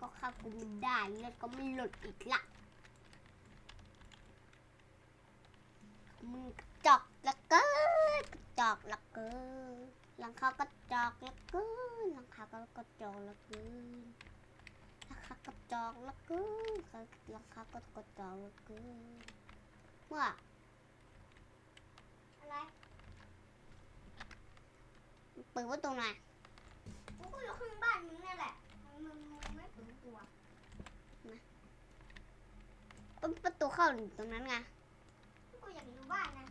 ກໍເຂົ້າກູບໍ່ໄດ້ ເລືອດກໍໄມ່ລົດອີກລະ. ມຶງກະຈອກເຫຼືອເກີນ ກະຈອກເຫຼືອເກີນ ຫຼັງຄາກະຈອກເຫຼືອເກີນ ຫຼັງຄາກໍກະຈອກເຫຼືອເກີນ ຫຼັງຄາກະຈອກເຫຼືອເກີນ ຫຼັງຄາກໍກະຈອກເຫຼືອເກີນ. ເມື່ອ ອະໄລ? ເປີດປະຕູໜ່ອຍ. ກູກໍຢູ່ຂ້າງບ້ານມຶງນັ້ນແຫຼະ ມຶງ ມຶງໄມ່ເປີດປະຕູອະ. ມາ ເປີດປະຕູເຂົ້າຕົງນັ້ນໄງ. ກູຢາກຢູ່ບ້ານນະ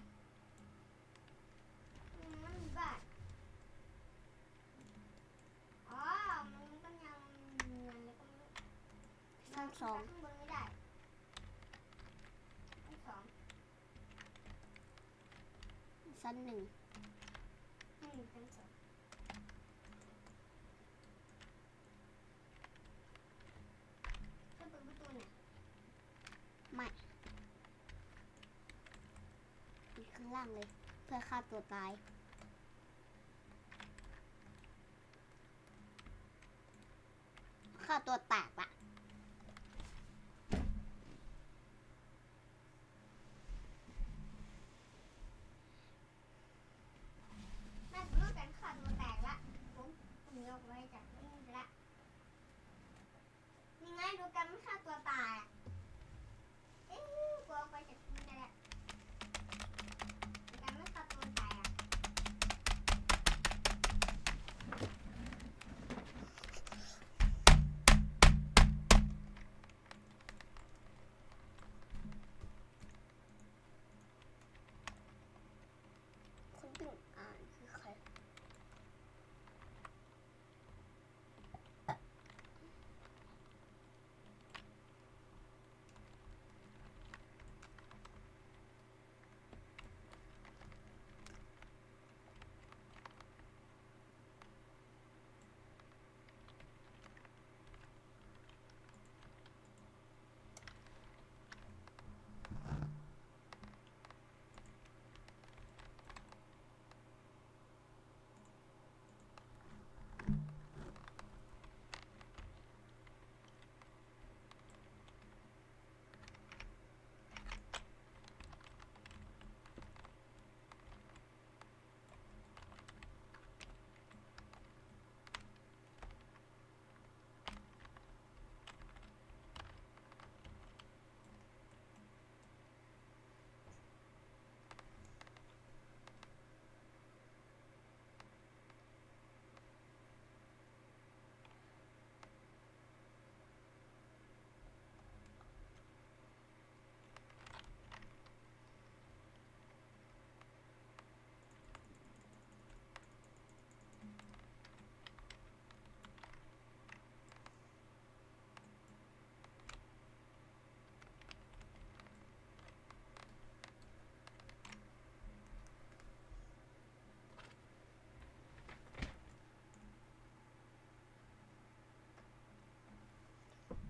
ອືມ ມັນມີບ້ານ. ອໍ ມັນກໍຍັງເໜືອນແລ້ວກໍມີ ຊັ້ນສອງ ຂຶ້ນເບິ່ງໄດ້ ຊັ້ນສອງ. ຊັ້ນໜຶ່ງ ອືມ ຊັ້ນສອງ. ເຈົ້າເປີດປະຕູນະ. ໄມ່ ຢູ່ຂ້າງລ່າງເລີຍ ເພື່ອຂ້າຕົວຕາຍ. ຂ້າຕົວແຕກລະ. ແມ່ນ ເລື່ອງການຂ້າຕົວແຕກລະ ຜົມ ຜົມອອກໄປຈາກນີ້ລະ. ນີ້ໄງ ໂດກາມັນຂ້າຕົວຕາຍອະ. ເອີ ກູອອກໄປຈາກທີ່ນີ້ແຫຼະ ໂດກາມັນຂ້າຕົວຕາຍອະ. ຄົນເປັນອາຍຄືໃຄ?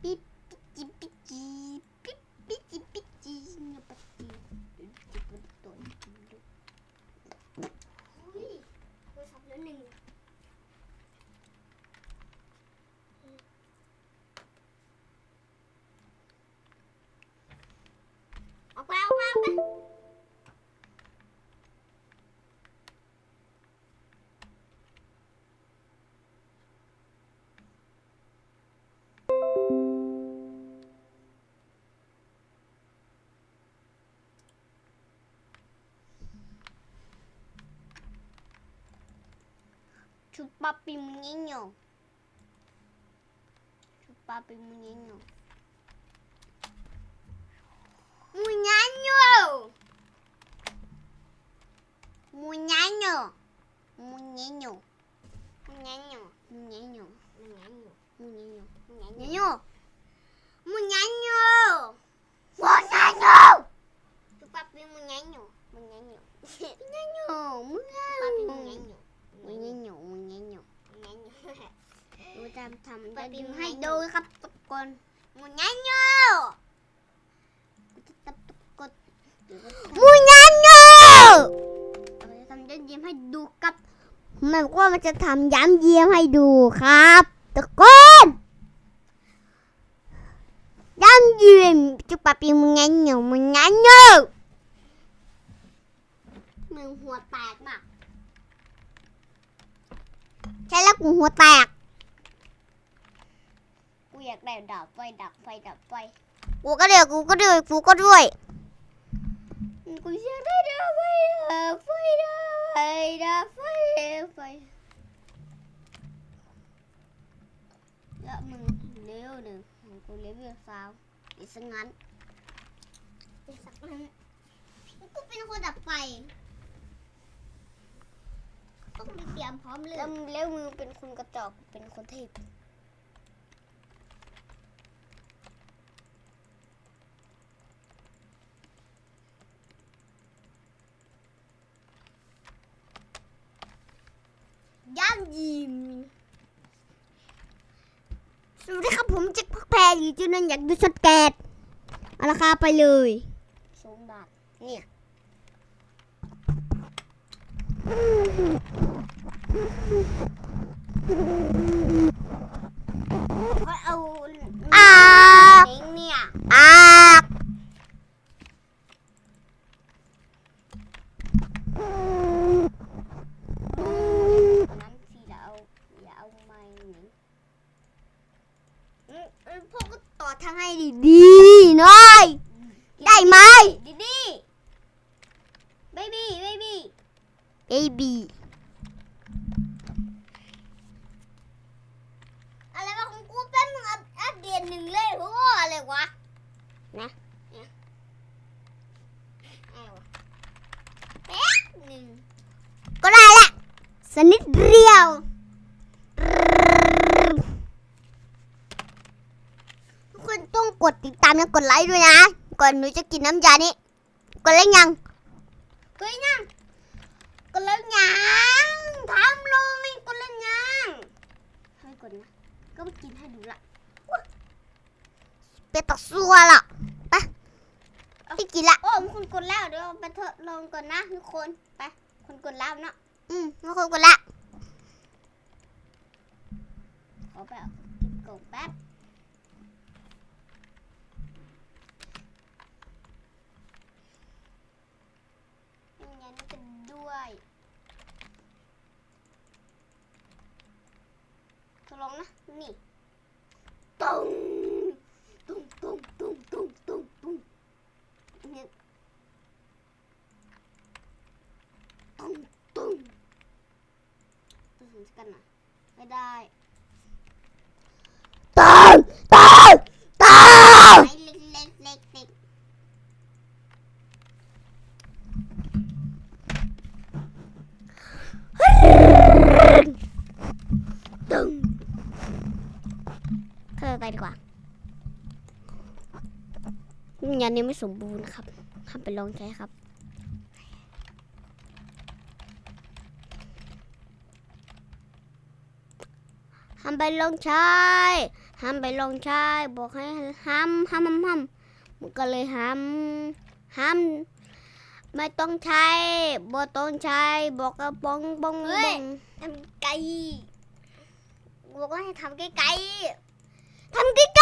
ປິດ ປິດ ປິດ ປິດ ປິດ ປິດ ປິດ ປິດ ປິດ. ອຸ້ຍ ໂທລະສັບເຫຼືອໜຶ່ງ. ອອກໄປ ອອກໄປ ອອກໄປ. ຊຸບປັບປີ ມຸຍໂຍ ຊຸບປັບປີ ມຸຍໂຍ ມຸຍໂຍ ມຸຍໂຍໂຍ ມຸຍໂຍ ມຸຍໂຍ ມຸຍໂຍ ມຸຍໂຍ ມຸຍໂຍ ມຸຍໂຍ ມຸຍໂຍ ມຸຍໂຍ ມຸຍໂຍ ມຸຍໂຍ ມຸຍໂຍ ມຸຍໂຍ ມຸຍໂຍ ມຸຍໂຍ ມຸຍໂຍ ມຸຍໂຍ ມຸຍໂຍ ມຸຍໂຍ ຊຸບປັບປີ ມຸຍໂຍ ມຸຍໂຍ ມຸຍໂຍ ມຸຍໂຍ ຊຸບປັບປີ ມຸຍໂຍ ມຸຍໂຍ ມຸຍໂຍ ມຸຍໂຍ ເຮົາຈະທຳ ຊຸບປັບປີ ຍອດຢ້ຽມໃຫ້ດູຄັບທຸກຄົນ ມຸຍໂຍ ເຮົາຈະທຳທຸກຄົນ ມຸຍໂຍ ເຮົາຈະທຳຍອດຢ້ຽມໃຫ້ດູຄັບ ໝາຍຄວາມວ່າຈະທຳຍອດຢ້ຽມໃຫ້ດູຄັບທຸກຄົນ. ປີມະຍາໂຍ ມະຍາໂຍ ມຶງຫົວແຕກມາ. ໃຊ່ແລ້ວ ກູຫົວແຕກ. ກູຢາກໄດ້ດາບໄຟ ດາບໄຟ ດາບໄຟ. ກູກໍດ້ວຍ ກູກໍດ້ວຍ ກູກໍດ້ວຍ. ກູຢາກໄດ້ດາບໄຟ ດາບໄຟ ດາບໄຟ ດາບໄຟ ດາບໄຟ. ລະມຶງເລວໜຶ່ງ ຂອງກູເລເວລຊາວ ເປັນຊະຊັ້ນ ເປັນຊະຊັ້ນ. ກູເປັນຄົນດັບໄຟ ຕ້ອງໄປຕຽມພ້ອມເລີຍ. ແລ້ວ ແລ້ວມຶງເປັນຄົນກະຈອກ ເປັນຄົນເທບ. ຢ່າງຍິ່ງ. ສະຫວັດດີຄັບ ຜົມແຈັກ ພັກແພ ຫຼື ຈຸນັ້ນຢາກດູຊັອດແກດ. ເອົາລາຄາໄປເລີຍ ສອງບາດ ເນີ້ຍ. ຂ້ອຍເອົາ ອາກ ເອງເນີ້ຍ ອາກ. ອັນນັ້ນຊິລະເອົາ ຢ່າເອົາໄມ້ນີ້. ອືມ ອືມ ພວກກໍຕໍ່ທາງໃຫ້ດີໆໜ້ອຍ ອືມ ໄດ້ໄໝ? ດີໆ ເບບີ ເບບີ. ເອບີ ອະໄລວະຂອງກູ ແປັບໜຶ່ງ ອັບ ອັບເດດໜຶ່ງເລີຍ. ໂອ້ ອະໄລວະ ນະ ອະໄລວະ ແປັບໜຶ່ງ ກໍໄດ້ລະ ສະນິດດຽວ. ທຸກຄົນຕ້ອງກົດຕິດຕາມ ແລະ ກົດໄລດ້ວຍນະ ກ່ອນໜູຈະກິນນ້ຳຢານີ້. ກົດແລ້ວຍັງ? ກົດແລ້ວຍັງ? ຖາມໂລງນີ້ ກົດແລ້ວຍັງ? ໃຫ້ກົດນະ ກໍບໍ່ກິນໃຫ້ດູລະ. ເປັນຕາຊົ່ວລະ. ໄປ ໄປກິນລະ. ໂອ້ ມີຄົນກົດແລ້ວ. ດຽວໄປທົດລອງກ່ອນນະທຸກຄົນ. ໄປ ຄົນກົດແລ້ວເນາະ. ອືມ ມີຄົນກົດລະ. ຂໍໄປເອົາກິນກົບແປັບ. ມີອັນນີ້ກໍດ້ວຍ. ທົດລອງນະ ນີ້ ຕຸ້ງ ຕຸ້ງ ຕຸ້ງ ຕຸ້ງ ຕຸ້ງ ຕຸ້ງ ຕຸ້ງ ນີ້ ຕຸ້ງ ຕຸ້ງ. ຕົວສູງຄືກັນນະ ໄປໄດ້. ຕາຍ ຕາຍ ຕາຍ. ໄປເລັກໆໆໆ. ຕຶງ ເຂົ້າໄປດີກວ່າ. ວິນຍານຍັງບໍ່ສົມບູນຄັບ ຫ້າມໄປລອງໃຊ້ຄັບ. ຫ້າມໄປລອງໃຊ້ ຫ້າມໄປລອງໃຊ້ ບອກໃຫ້ຫ້າມ ຫ້າມ ຫ້າມ ຫ້າມ ມັນກໍເລີຍຫ້າມ ຫ້າມ ບໍ່ຕ້ອງໃຊ້ ບໍ່ຕ້ອງໃຊ້ ບອກກະປອງປອງ ເຮີ້ຍ ປອງ ທຳໄກ ບອກວ່າໃຫ້ທຳໄກໆ ທຳໄກໆ.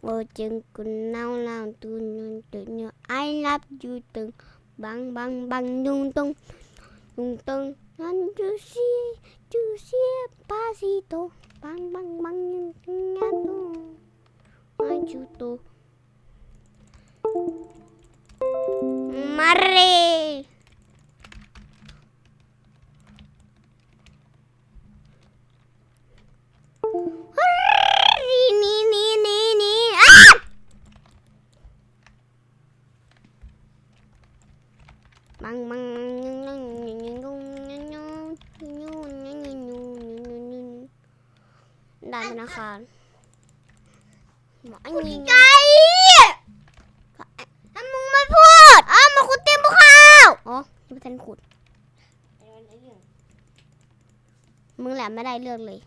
ໂອເຈີງກຸນເນົາລາວຕູນຍືນເຕີນຍືນ I love you ຕຶງ ບັງ ບັງ ບັງ ດຸງ ຕຸງ ຕຸງ ຕຶງ ນັນຈູຊີ ຈູຊີ ປາຊີໂຕ ບັງ ບັງ ບັງ ຍືນຍາຕູ ມາຈູໂຕ ມາເຣ. ດ່ານທະນາຄານ. ໝໍ ອັນນີ້ ໄກ່ ຖ້າມຶງມາໂພດ ອ້າວ ມາຂຸດເຕັມພູເຂົາ. ອໍ ຍັງບໍ່ທັນຂຸດ ມຶງແຫຼະ ບໍ່ໄດ້ເລື່ອງເລີຍ.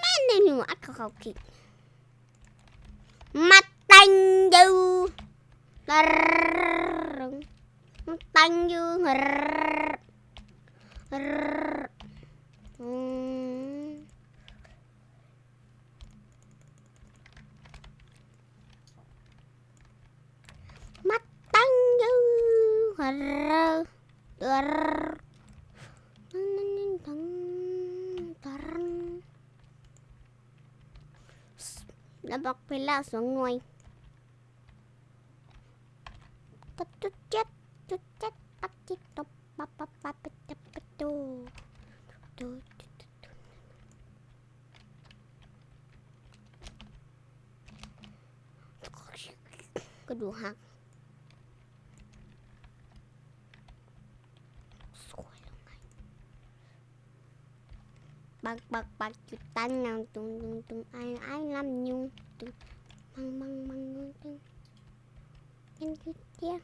ແມ່ນແນວນີ້ ອັດເຂົ້າເຂົ້າຄິດ ມາແຕ່ງຢູ່ ຕະ ມັນຕັ້ງຢູ່ ອືມ ມາຕັ້ງຢູ່ ເອີ ເອີ ແລ້ວບັກເພລາສອງໜ່ວຍ ຕະຕຸດເຈັດ ຈຸດເຈັດ ປັດຈິດຕົບ ປັບ ປັບ ປັບ ປະ ຈະ ປະ ໂຕ ໂຕ ໂຕ ໂຕ ໂຕ ກະດູກຫັກ ສວຍແລ້ວໄງ ປັກ ປັກ ປັກ ຈຸດຕັນຍັງ ຕຸງ ຕຸງ ຕຸງ ອ້າຍ ອ້າຍລຳຍຸງ ຕຸງ ມັງ ມັງ ມັງ ຕຸງ ເປັນຈຸດເດຍວ.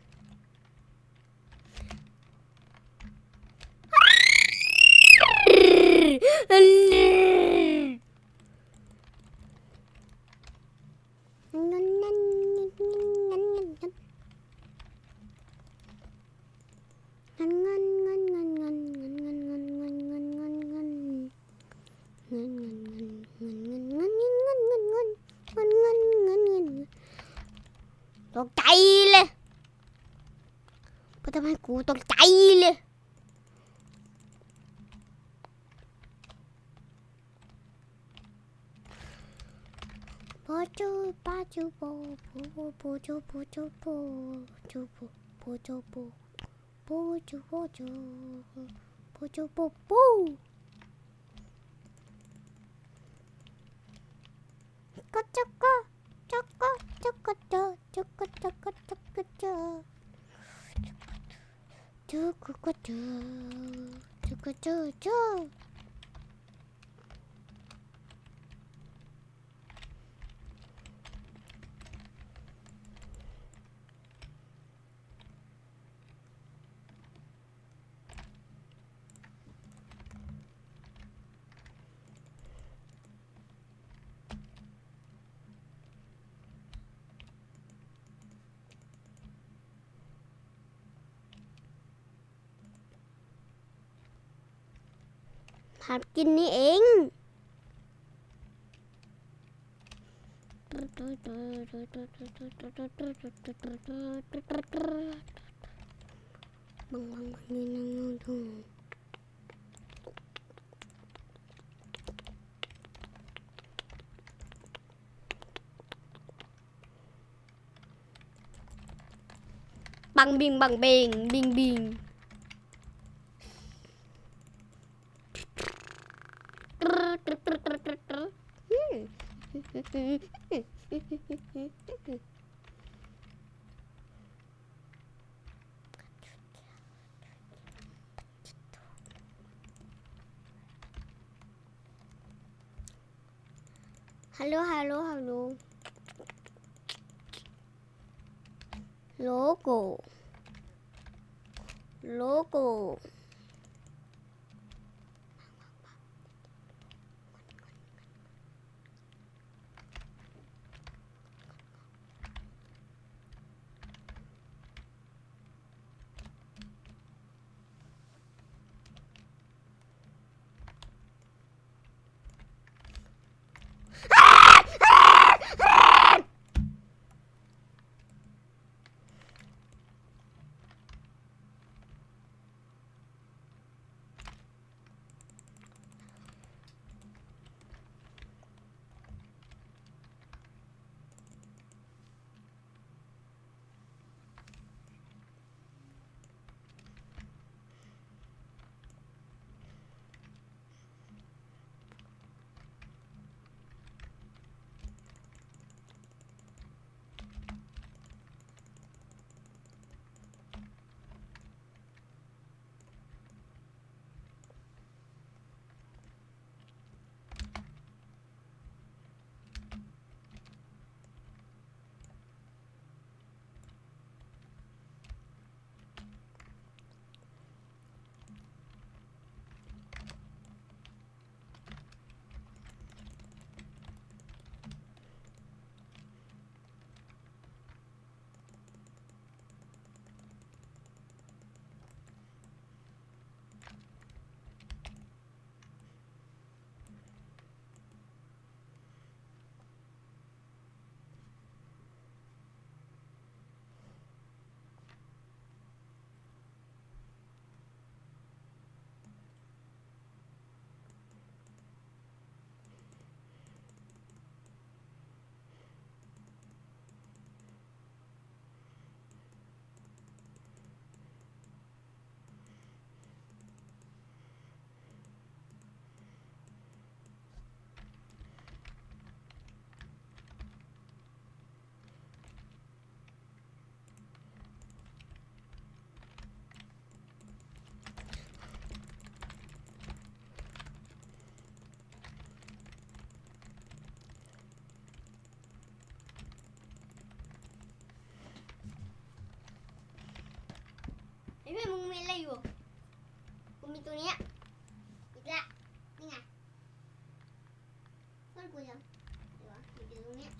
ຕົກໃຈເລີຍ ບໍ່ທຳໃຫ້ກູຕົກໃຈເລີຍ. ໂປຈູ ປາຈູ ໂປ ໂປ ໂປຈູ ໂປຈູ ໂປ ຈູ ໂປ ໂປຈູ ໂປ ໂປຈູ ໂປ ໂປ ໂປ ໂປ ໂປ ໂປ ກະຈະກະ ຈະກະ ຈະກະຈະ ຈະກະຈະກະ ຈະກະຈະ ຈະກະຈະ ຈະກະຈະຈະ. ຫາກິນນີ້ເອງ. ບັງບິງບັງເບງ ບິງບິງ. ຮັລໂຫຼ ຮັລໂຫຼ ຮັລໂຫຼ ໂລໂກ້ ໂລໂກ້. ຢູ່ ກູມີຕົວເນີ້ຍອີກແລ້ວ ນີ້ໄງ ເພື່ອນກູຍັງ ເອີ ຢູ່ຕົວເນີ້ຍ.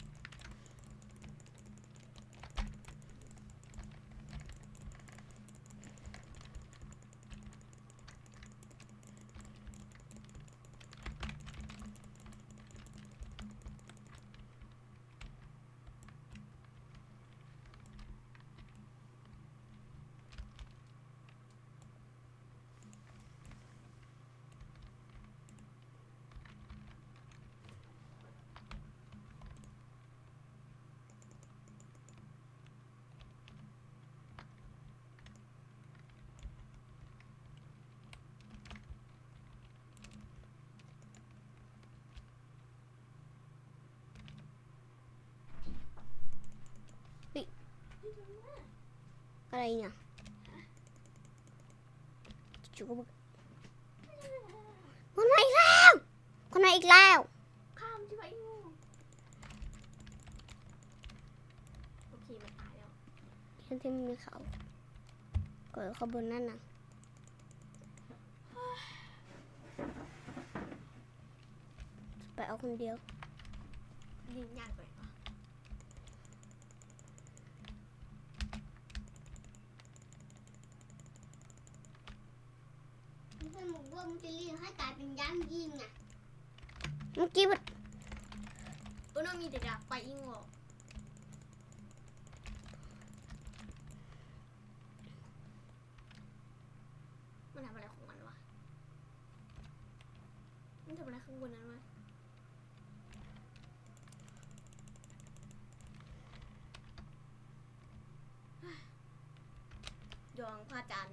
ເຮີ້ຍ ອະໄລນີ້ນະ ຢູ່ໆ ກໍບໍ່ ມັນມາອີກແລ້ວ ມັນມາອີກແລ້ວ ຂ້າມຊິໄປຢູ່ ໂອເຄ ມັນຕາຍແລ້ວ ເຫັນທີ່ມັນມີເຂົາ ກໍເຂົາເບິ່ງນັ້ນນະ. ໄປເອົາຄົນດຽວ ຍິງຍາກໄປ ເພື່ອນບອກວ່າມັນຈະຫຼິ້ນໃຫ້ກາຍເປັນຢ້ານຍິງນະ ເມື່ອກີ້ມັນ ໂອ້ ນ້ອງມີແຕ່ດາບໄຟອີງຫວະ. ມັນທຳອະໄລຂອງມັນວະ? ມັນທຳອະໄລຂ້າງບົນນັ້ນວະ? ດອງພະຈັນ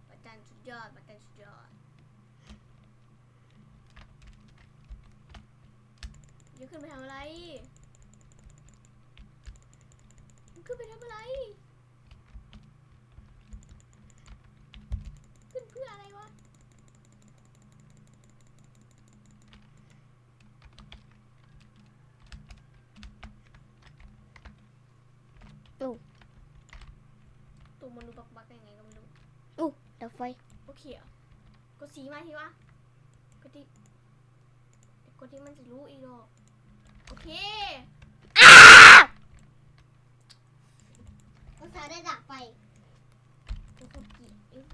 ພະຈັນສຸດຍອດ ພະຈັນສຸດຍອດ. ຈະຂຶ້ນໄປທຳອະໄລ? ຂຶ້ນໄປທຳອະໄລ? ຂຶ້ນເພື່ອອະໄລວະ? ໂອ້ ຕົວມັນດູບັກໆ ຍັງໄງກໍບໍ່ຮູ້. ໂອ້ ດັບໄຟ. ໂອເຄ ກົດສີມາທີ່ວະ ກົດທີ່ ກົດທີ່ມັນຊິຮູ້ອີກດອກ. ໂອເຄ ອ້າ ອຸດສ່າໄດ້ດັບໄຟ. ໂອເຄ ໂອເຄ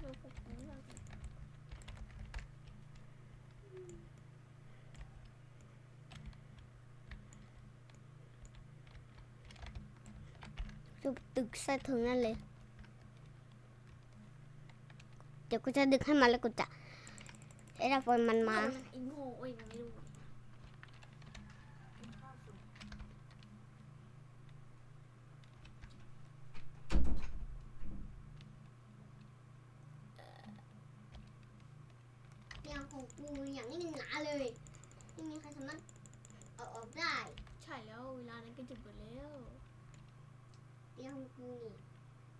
ຕຶກໃສ່ເທິງນັ້ນເລີຍ. ດຽວກູຈະດຶງໃຫ້ມັນ ແລ້ວກູຈະເຮັດໃຫ້ໄຟມັນມາ. ຢ່າງຂອງກູ ຢ່າງນີ້ມັນໜາເລີຍ ບໍ່ມີໃຜສາມາດເອົາອອກໄດ້. ໃຊ່ແລ້ວ ເວລານັ້ນກໍຈະເບິດແລ້ວ. ຢ່າງຂອງກູນີ້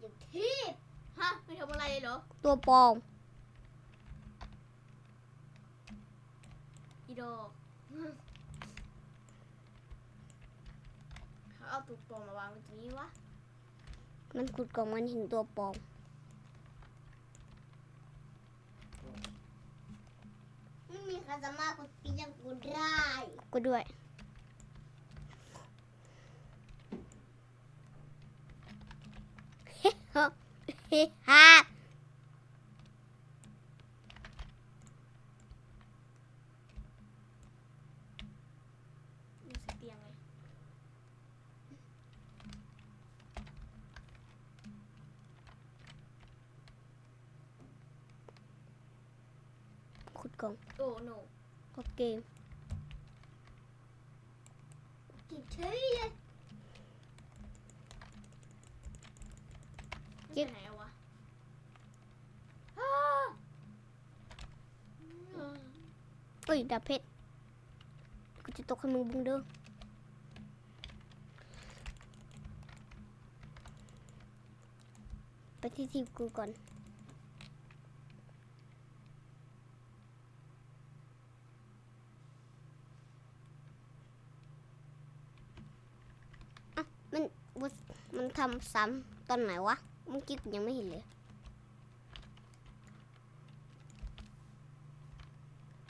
ຢ່າງເທບ. ຮະ ໄປທຳອະໄລເລີຍເຫລອ? ຕົວປອມ. ອີດອກ ເຂົາເອົາຕົວປອມມາວາງໄວ້ຕົງນີ້ວະ? ມັນຂຸດກ່ອງ ມັນເຫັນຕົວປອມ. ມັນມີຄາສາມາກົດປິດຫຍັງກູໄດ້. ກູດ້ວຍ. ເຮຮາ. ຂຸດກ່ອງ. ໂອ້ ໂນ ຂອບເກມ. ເກັບເສີຍເລີຍ. ເກັບ ໄປໄຫນແລ້ວວະ? ເອີຍ ດາບເພັດ ກູຈະຕົກໃຫ້ມຶງເບິ່ງເດີ. ໄປທີ່ທີມກູກ່ອນ. ອ້າວ ມັນບໍ່ ມັນທຳຊ້ຳຕອນໄຫນວະ? ເມື່ອກີ້ກູຍັງບໍ່ເຫັນເລີຍ.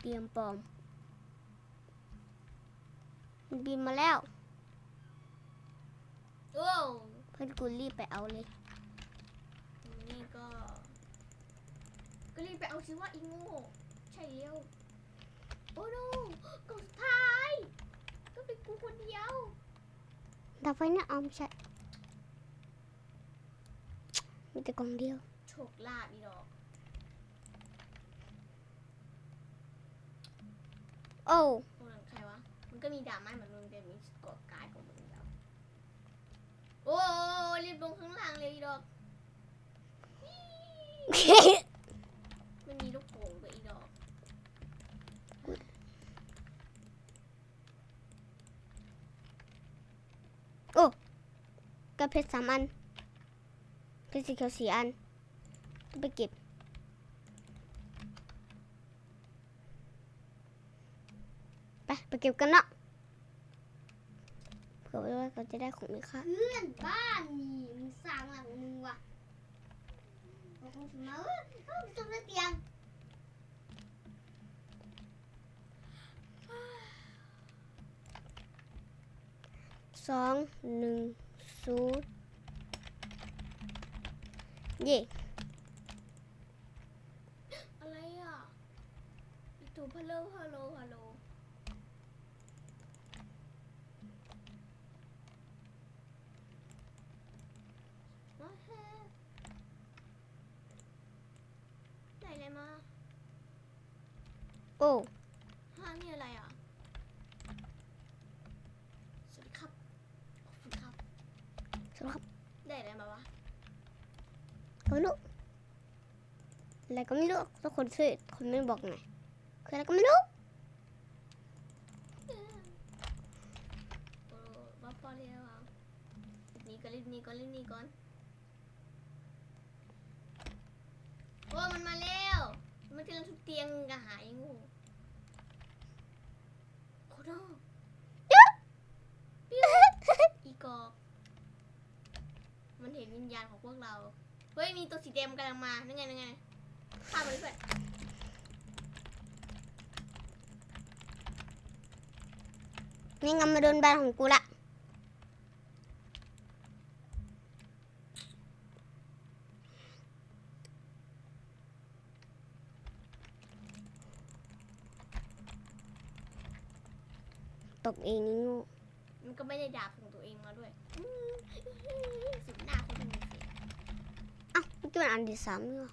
ຕຽມປ້ອມ. ມັນບິນມາແລ້ວ. ໂອ້ ເພື່ອນກູຣີບໄປເອົາເລີຍ. ນີ້ກໍ ກໍຣີບໄປເອົາຊິວະ ອີໂງ່. ໃຊ່ແລ້ວ. ໂອ້ໂນ ກ່ອງສຸດທ້າຍ ກໍເປັນກູຄົນດຽວ. ດາບໄຟນະອອມໃຊ້ ມີແຕ່ກ່ອງດຽວ. ໂຊກລາບອີດອກ. ໂອ້ ໂອ້ ນັ້ນໃຄວະ? ມັນກໍມີດາບໄມ້ບາດໜຶ່ງ ແຕ່ມີເກາະກາຍຂອງມັນແລ້ວ. ໂອ້ ລີບລົງຂ້າງລ່າງເລີຍອີດອກ. ມັນມີລູກໂປ່ງດ້ວຍອີດອກ. ໂອ້ ກະເພັດສາມອັນ ເພັດສີຂຽວສີ່ອັນ ໄປເກັບ ໄປ ໄປເກັບກັນເນາະ ເພື່ອວ່າເຂົາຈະໄດ້ຂອງມີຄ່າ. ເພື່ອນບ້ານນີ້ ມຶງສ້າງຫຼັງມຶງວະ ບໍ່ຄົງຊິມາ ເອີ ເອີ ໄປສົ່ງໃນຕຽງ. ສອງ ໜຶ່ງ ສູນ ເຢ້. ອະໄລອະ? ອີໂຕ ພະໂລ ພະໂລ ພະໂລ. What happened? ໄດ້ແລ້ວມາ. ໂອ້ ຮະ ນີ້ອະໄລອະ? ສະຫວັດດີຄັບ ຂອບຄຸນຄັບ ສະຫວັດດີຄັບ. ໄດ້ອະໄລມາວະ? ກໍບໍ່ຮູ້ ອະໄລກໍບໍ່ຮູ້. ທຸກຄົນຊ່ວຍຄອມເມັນບອກໜ່ອຍ ຄືອະໄລກໍບໍ່ຮູ້. ໂອ້ ບໍ່ພໍແລ້ວອະ. ໜີກ່ອນ ໜີກ່ອນ ໜີກ່ອນ. ໂອ້ ມັນມາແລ້ວ ມັນກຳລັງທຸບຕຽງກະຫາອີໂງ່. ໂຄດ ອີກອກ ມັນເຫັນວິນຍານຂອງພວກເຮົາ. ເຮີ້ຍ ມີຕົວສີແດງມັນກຳລັງມາ. ນັ້ນໄງ ນັ້ນໄງ ຂ້າມັນເພື່ອນ. ນີ້ງາມມາໂດນບ້ານຂອງກູລະ. ຕົກເອງອີໂງ່. ມັນກໍໄມ່ໄດ້ດາບຂອງຕົວເອງມາດ້ວຍ. ອື ສຸດໜ້າຄົນມີເສຍ. ອ້າວ ເມື່ອກີ້ມັນອັນທີສາມນີ້ຫວາ?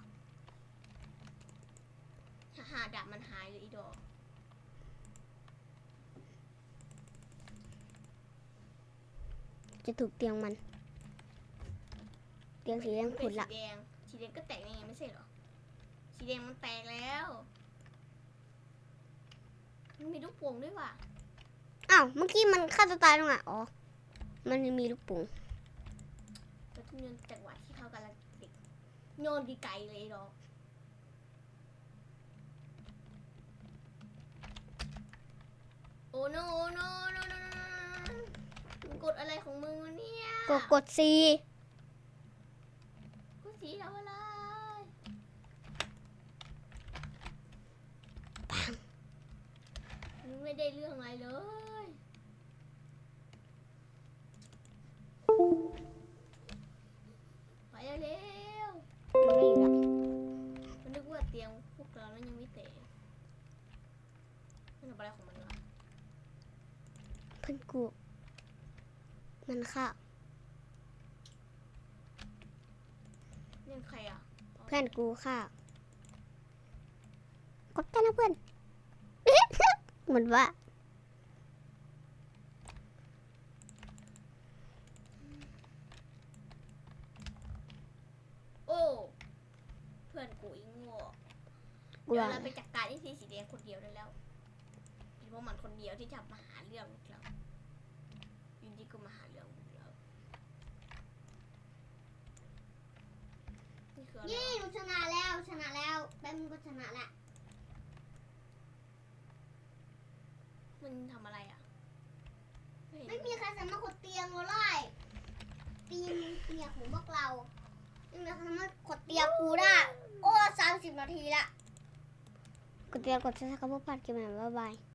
ຫາ ຫາດາບມັນຫາຍເລີຍອີດອກ. ຈະຖືກຕຽງມັນ ຕຽງສີແດງພຸ້ນລະ. ເປັນສີແດງ ສີແດງກໍແຕກແລ້ວ ແມ່ນບໍ່ເສຍເຫລອ? ສີແດງມັນແຕກແລ້ວ. ມັນມີລູກໂປ່ງດ້ວຍຫວາ? ອ້າວ ເມື່ອກີ້ມັນຂ້າຕົວຕາຍຕົງນັ້ນ. ອໍ ມັນຍັງມີລູກໂປ່ງ. ກະທຸກຍ້ອນຈັງຫວະທີ່ເຮົາກຳລັງເດັກ ຍ້ອນດີໄກເລີຍດອກ. ໂອ້ໂນ ໂອ້ໂນ ໂນ ໂນ ໂນ ໂນ ມຶງກົດອະໄລຂອງມຶງວະເນ່ຍ? ກໍກົດສີ່ ກົດສີ່ທຳອະໄລ? ປັງ ມຶງໄມ່ໄດ້ເລື່ອງອະໄລເລີຍ. ໄປແລ້ວ ບໍ່ໄດ້ອີກລະ. ມັນນຶກວ່າຕຽງພວກເຮົານັ້ນຍັງມີແຕ່ ມັນເອົາໄປຂອງມັນວະ? ເພື່ອນກູມັນຂ້າ. ແມ່ນໃຜອະ? ເພື່ອນກູຂ້າ. ຂອບໃຈນະເພື່ອນ. ມັນວ່າ ໂອ້ ເພື່ອນກູອີໂງ່. ກູວ່າ ດຽວເຮົາໄປຈັດການອີຊີສີແດງຄົນດຽວນັ້ນແລ້ວ. ເປັນພວກມັນຄົນດຽວທີ່ຈະມາຫາເລື່ອງພວກເຮົາ. ຢູ່ດີກໍມາຫາເລື່ອງພວກເຮົາ. ນີ້ຄືອະໄລ? ເຢ້ ໜູຊະນະແລ້ວ ຊະນະແລ້ວ. ແປ້ງມັນກໍຊະນະລະ. ມັນທຳອະໄລອະ? ໄມ່ມີໃຄສາມາດຂົດຕຽງເຮົາໄດ້. ຕີນເມຍຂອງພວກເຮົາ ໄມ່ມີໃຄສາມາດຂົດຕຽງກູໄດ້. ໂອ້ ສາມສິບນາທີລະ. ກົດຕິດຕາມ ກົດ Subscribe ເພື່ອບໍ່ພາດຄລິບໃໝ່. ບາຍບາຍ.